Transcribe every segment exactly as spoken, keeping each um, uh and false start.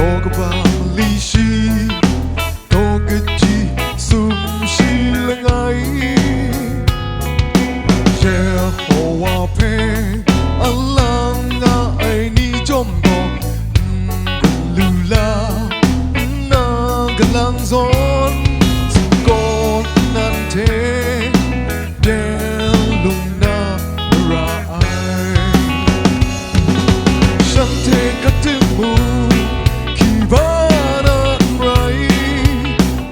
Daw kaba mali shi, daw kaji sumshi langai, Yehowa hpe alang nga ai ni chyawm gaw, n gun lu la, n na galang zawn, singkawn nan hte, Teng lung na mara ai. Shanhte hkrat timung, hkiba na n rai,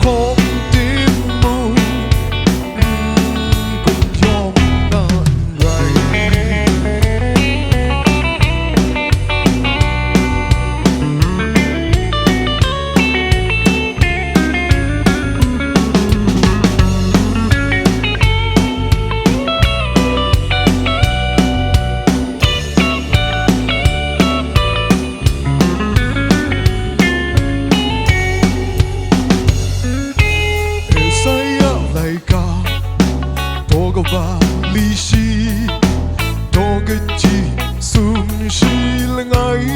hkawm timung, n gun yawng na n rai. Esaia laika, daw kaba li shi, daw kaji sumshi langai.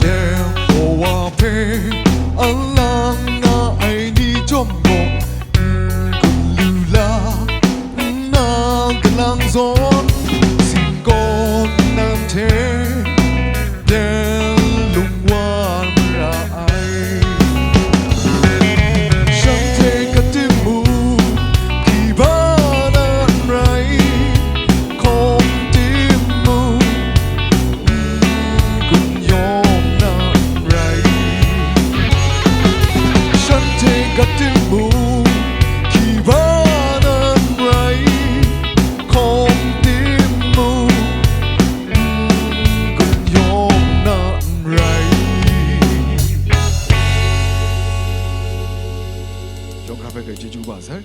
Yehowa hpe alang nga ai ni chyawm gaw, n gun lu la, n na galang zawn, singkawn nan hte, teng lung wa mara ai. Shanhte hkrat timung, hkiba na n rai, hkawm timung, n gun yawng na n rai. Shanhte hkrat timung, hkiba na n rai, hkawm timung, n gun yawng na n rai. Yawng hkra hpe grai chyeju kaba sai.